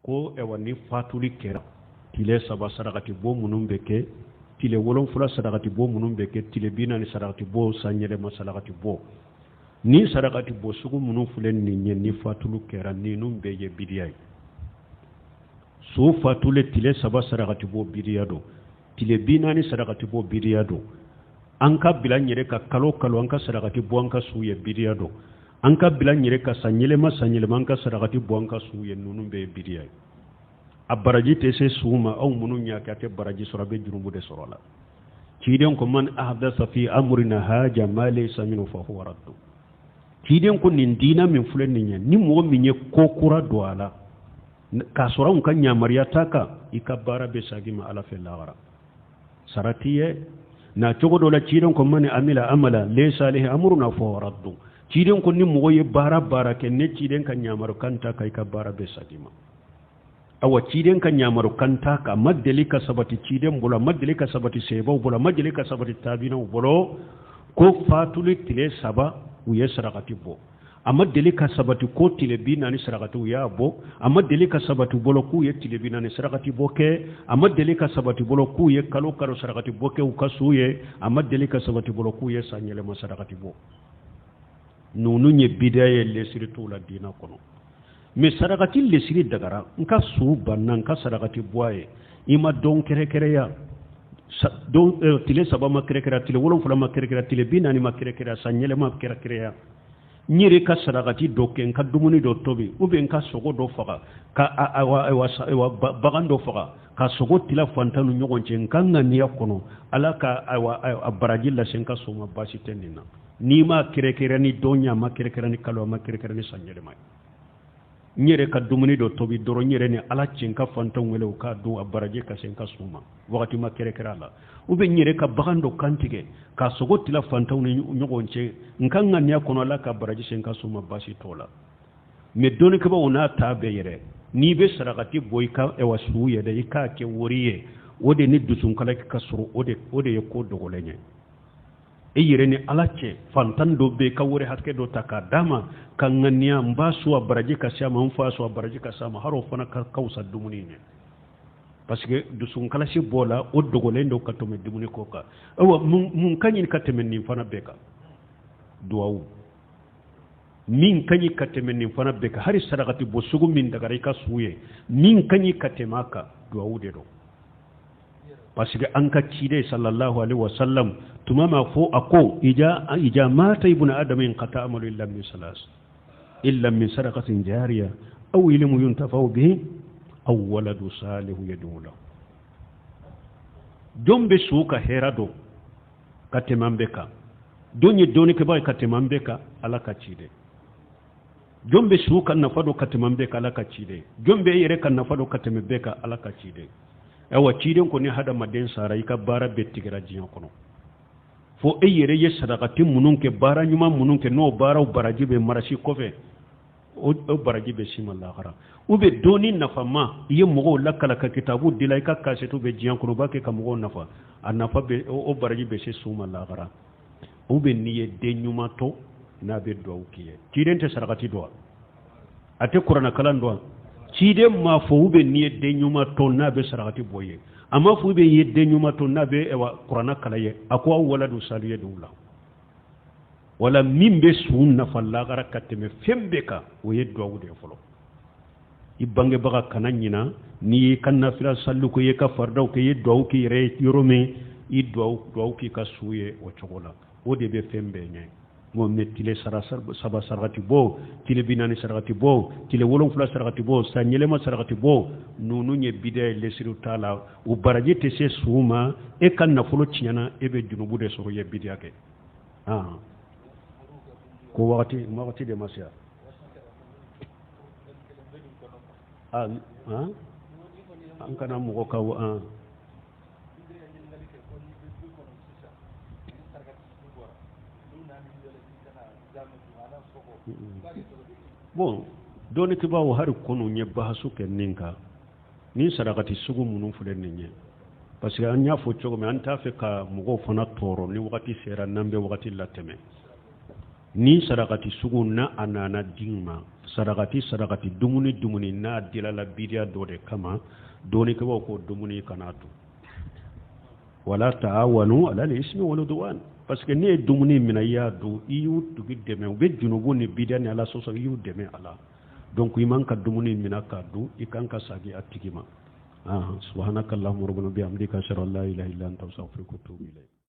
Ko ayiwa, ni fatuli kɛra, tile 3 sarakati bɔ minnu bɛ kɛ, tile 7 sarakati bɔ minnu bɛ kɛ, tile 40 sarakati bɔ, san yɛlɛma sarakati bɔ, ni sarakati bɔ sugu minnu filɛ nin ye, ni fatuli kɛra, ninnu bɛɛ ye bidiya ye. So fatuli tile 3 sarakati bɔ, bidiya don. Tile 40 sarakati bɔ, bidiya don. An ka bila an yɛrɛ ka kalo kalo an ka sarakati bɔ an ka su ye, bidiya don. An ka bila an yɛrɛ ka san yɛlɛma, san yɛlɛma an ka sarakati bɔ an ka su ye, ninnu bɛɛ ye bidiya ye. A baraji tɛ se su ma. Aw minnu y'a kɛ, a tɛ baraji sɔrɔ, a bɛ jurumu de sɔrɔ a la. Ciden ko: man ahdasa fi amrina haja ma laysa minhu fa huwa raddu. Ciden ko nin diina min filɛ nin ye, ni mɔgɔ min ye ko kura don a la k'a sɔrɔ anw ka yamaruya t'a kan, i ka baara bɛ sagi ma Ala fɛ lahara, sara t'i ye. Na cogo dɔ la, ciden ko: man amila amala laysa alayhi amruna fa huwa raddu. Ciden ko ni mɔgɔ ye baara baara kɛ, ne ciden ka yamaru kan t'a kan, i ka baara bɛ sagi ma. Awa, ciden ka yamaru kan t'a kan, a ma deli ka sabati ciden bolo, a ma deli ka sabati sebaw bolo, a ma deli ka sabati tabinaw bolo ko fatuli tile 3 u ye sarakati bɔ. A ma deli ka sabati ko tile 40 sarakati u y'a bɔ. A ma deli ka sabati bolo k'u ye tile 40 sarakati bɔ kɛ. A ma deli ka sabati bolo k'u ye kalo kalo sarakati bɔ kɛ u ka su ye. A ma deli ka sabati bolo k'u ye san yɛlɛma sarakati bɔ. Ninnu ye bidiya ye, lesiri t'u la diinɛ kɔnɔ. Mais sarakati lesiri dagara. N ka su banna, n ka sarakati bɔ a ye, i ma dɔn kɛrɛkɛrɛya, don tile 3 ma kɛrɛkɛrɛya, tile 7 ma kɛrɛkɛrɛya, tile 40 ma kɛrɛkɛrɛya, san yɛlɛma kɛrɛkɛrɛya. N yɛrɛ ka sarakati dɔ kɛ, n ka dumuni dɔ tobi, ou bien n ka sogo dɔ faga, ka ayiwa bagan dɔ faga ka sogo tila fantan ni ɲɔgɔn cɛ, n ka ŋaniya kɔnɔ Ala ka ayiwa a baraji lase n ka so ma, baasi tɛ nin na. N'i ma kɛrɛkɛrɛ ni dɔn ye, a ma kɛrɛkɛrɛ ni kalo, a ma kɛrɛkɛrɛ ni san yɛlɛma ye. N yɛrɛ ka dumuni dɔ tobi dɔrɔn, n yɛrɛ ni Ala cɛ, n ka fantanw wele u k'a dun, a baraji ka se n ka so ma, wagati ma kɛrɛkɛrɛ a la. Ou bien n yɛrɛ ka bagan dɔ kantigɛ ka sogo tila fantanw ni ɲɔgɔn cɛ, n ka ŋaniya kɔnɔ Ala ka baraji se n ka so ma, baasi t'o la. Mais dɔnnikɛbaaw n'a ta bɛɛ yɛrɛ, n'i bɛ sarakati bɔ i ka ɛwa su ye dɛ, i k'a kɛ wari ye, o de ni dusukalaki ka sɔrɔ, o de ye ko dogolen ye e yɛrɛ ni Ala cɛ. Fantan dɔ bɛ yen, ka wari hakɛ dɔ ta k'a d'a ma, ka ŋaniya n b'a su a baraji ka se a ma, n fa su a baraji ka se a ma, hali o fana ka fisa dumuni ye, parce que dusukalasi b'o la, o dogolen don ka tɛmɛ dumuni ko kan. Ayiwa, mun ka ɲi ka tɛmɛ nin fana bɛɛ kan? Duwawu. Min ka ɲi ka tɛmɛ nin fana bɛɛ kan, hali sarakati bɔ sugu min dagara i ka su ye, min ka ɲi ka tɛmɛ a kan, duwawu de don. Parce que an ka ciden sallallahu alaihi wasallam tuma ma fo a ko: ija mata ibnu adam inqata amalu illa min salas, illa min sadaqatin jariya aw ilmu yuntafa'u bihi aw waladu salihu yad'u lahu. Jɔn bɛ su ka hɛrɛ dɔn ka tɛmɛ an bɛɛ kan? Jɔn ye dɔnnikɛbaa ye ka tɛmɛ an bɛɛ kan? Ala ka ciden. Jɔn bɛ su ka nafa dɔn ka tɛmɛ an bɛɛ kan? Ala ka ciden. Jɔn bɛ e yɛrɛ ka nafa dɔn ka tɛmɛ bɛɛ kan? Ala ka ciden. Ayiwa, ciden ko ni hadamaden sara, i ka baara bɛɛ tigɛra diɲɛ kɔnɔ, fo e yɛrɛ ye sarakati minnu kɛ, baara ɲuman minnu kɛ, n'o baaraw baraji bɛ marasi kɔfɛ, o baraji bɛ si ma lahara. U bɛ dɔnni nafama, i ye mɔgɔw lakala, ka kitabu dila, i ka kasɛtiw bɛ diɲɛ kɔnɔ, u b'a kɛ ka mɔgɔw nafa, a nafa bɛ, o baraji bɛ se su ma lahara. U bɛ n'i ye den ɲuman to n'a bɛ duwawu k'i ye. Ciden tɛ sarakati dɔn wa? A tɛ kuranɛkalan dɔn wa? Ciden m'a fɔ u bɛ n'i ye den ɲuman to n'a bɛ sarakati bɔ ye? A m'a fɔ u bɛ ye den ɲuman to n'a bɛ kuranɛ kalan ye? A ko aw waladu salihu yad'u la. Wala min bɛ su nafa lahara ka tɛmɛ fɛn bɛɛ kan, o ye duwawu de ye fɔlɔ. I bangebaga kana ɲina. N'i y'i ka nafila saliw kɛ, i ye ka faridaw kɛ, i ye duwawu k'i yɛrɛ ye yɔrɔ min, i duwawu k'i ka su ye o cogo la, o de bɛ fɛn bɛɛ ɲɛ. Mais tile 3 sarakati bɔ, tile 40 sarakati bɔ, tile 7 sarakati bɔ, san yɛlɛma sarakati bɔ, ninnu ye bidiya ye, lesiriw t'a la, o baraji tɛ se su ma. E ka nafolo tiɲɛna, e bɛ junubu de sɔrɔ, i ye bidiya kɛ. Ko wagati de ma se. An kana mɔgɔ ka an bon dɔnnikɛbaaw hali kɔnɔ ye bahasu kɛ nin kan, ni sarakati sugu minnu filɛ nin ye, parce que an y'a fɔ cogo min, an t'a fɛ ka mɔgɔw fana tɔɔrɔ. Ni wagati sera n'an bɛ wagati latɛmɛ. Ni sarakati sugu n'a a nana d'i ma, sarakati sarakati dumuni dumuni n'a dilala bidiya dɔ de kama, dɔnnikɛbaaw ko dumuni kana dun. Wala taawanu alal ismi wal udwan, parce que ne ye dumuni minɛ i y'a dun, i y'u tigi dɛmɛ, u bɛ junubu ni bidiya ni ala sɔsɔ, i y'u dɛmɛ a la. Donc i man ka dumuni minɛ k'a dun, i kan ka sagi a tigi ma. Subhanaka allahumma rabbana bihamdika ashhadu an la ilaha illa anta astaghfiruka wa atubu ilayk.